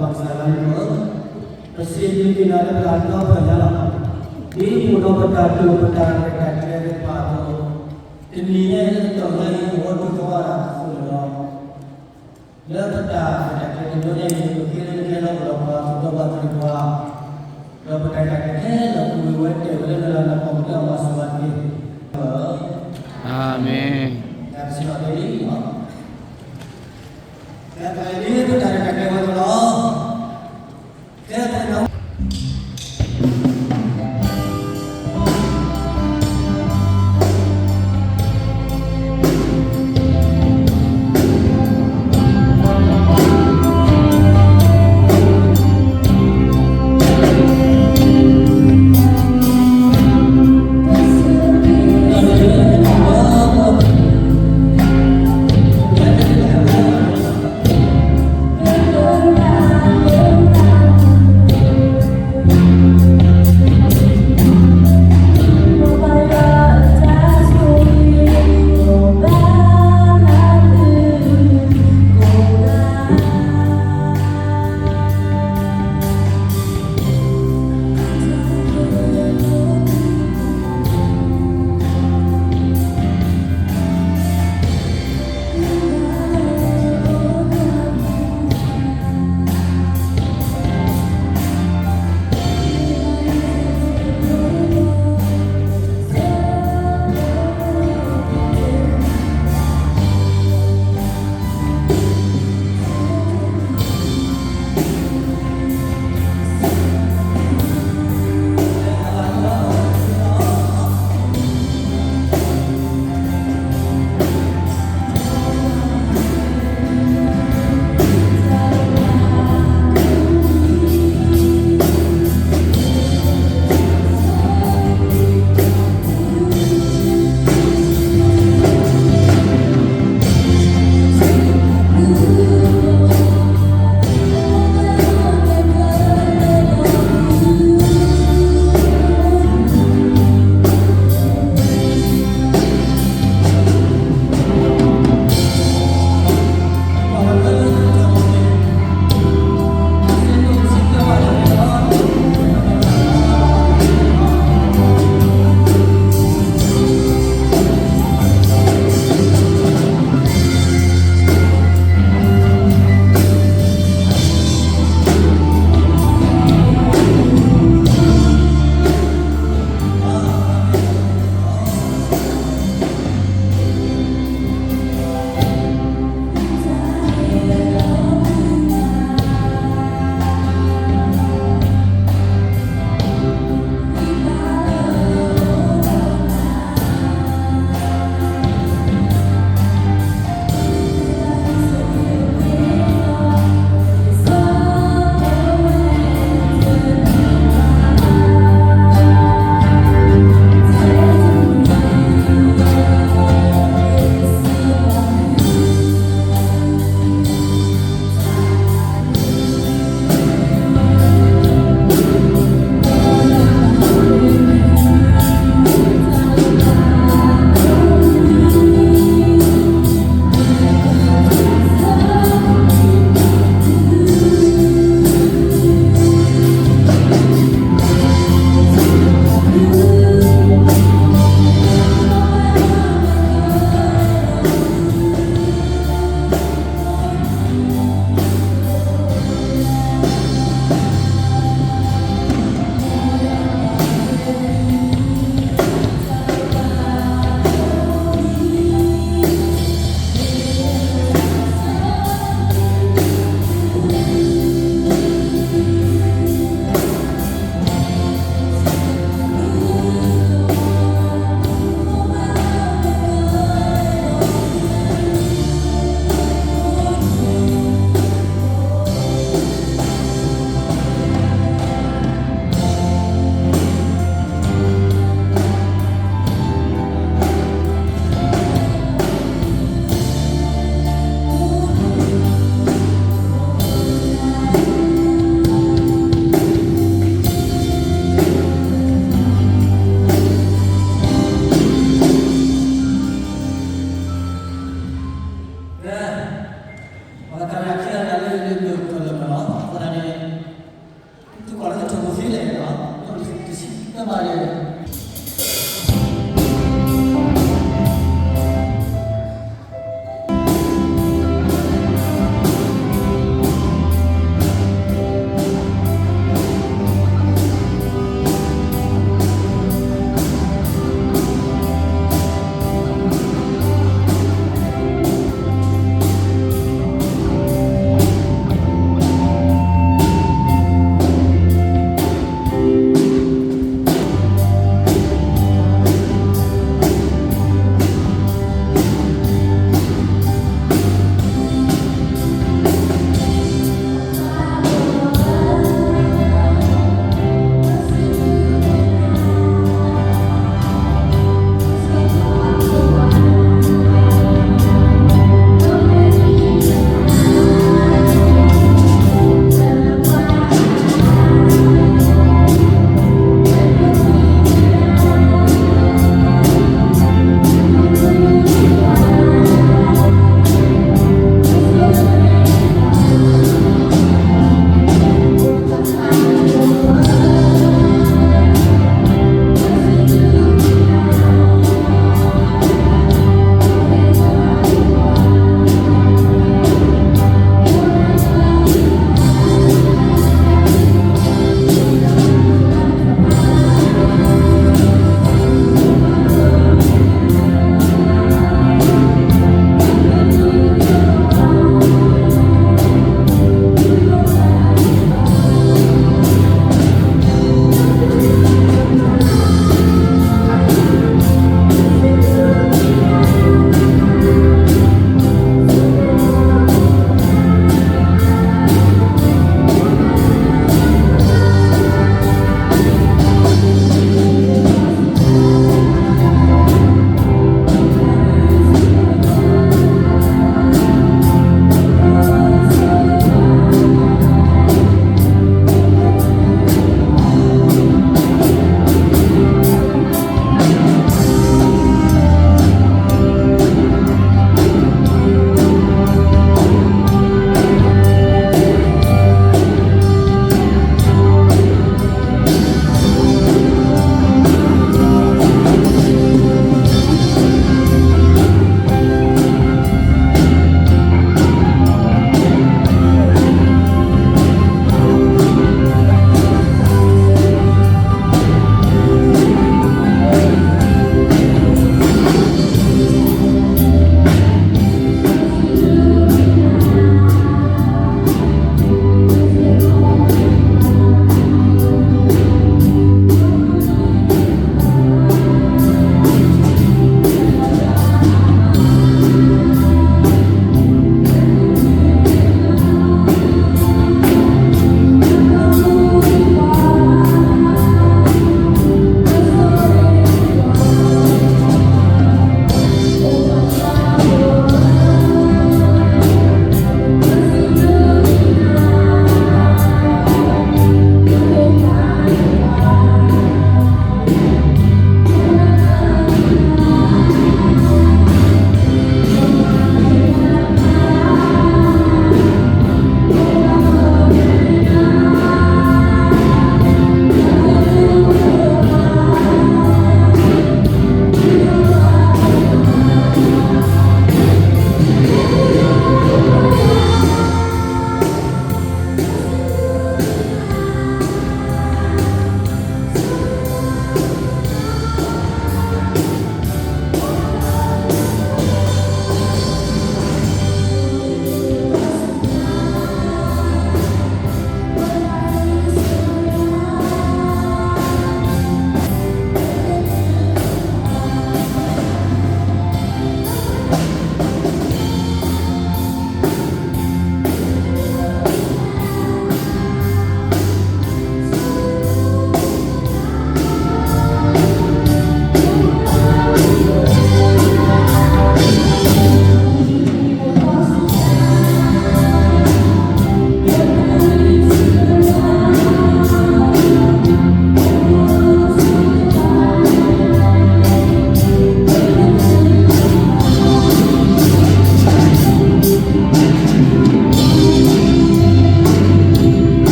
ပကစၢ်ယွၤဧၢ, ပစံးဘျုးက့ၤနၤလၢပတၢ်ဒီဖျၢၣ်ညါလီၤ. ဒ်အိၣ်ဒီးပတၢ်တိာ်ပတၢ်ရဲၣ်တၢ်ကျဲၤသ့ၣ်တဖၣ်အသိး, တနံၤညါအံၤအတီၢ်လၢအံၤ ပဝဲသ့ၣ်ကိးဂၤဒဲးအသိးန့ၣ်ဒီး လၢပတၢ်ရဲၣ်တၢ်ကျဲၤတဘျီညါအံၤ ပဃ့လၢနကဟဲလီၤအိၣ်ဒီးပှၤသ့ၣ်ဒီးပှၤသ့ၣ်တဖၣ်, ဒီးပတၢ်ရဲၣ်တၢ်ကျဲၤခဲလၢာ် ပဝဲတဲဝဲလၢနလၤနကပီၤ လၢအမၤစၢၤဘၣ်တက့ၢ်. အၤမ့ၣ်. တၢ်ကစံးဘၣ်ဖဲအံၤလီၤ. တၢ်တခါအံၤန့ၣ် ပတၢ်ရဲၣ်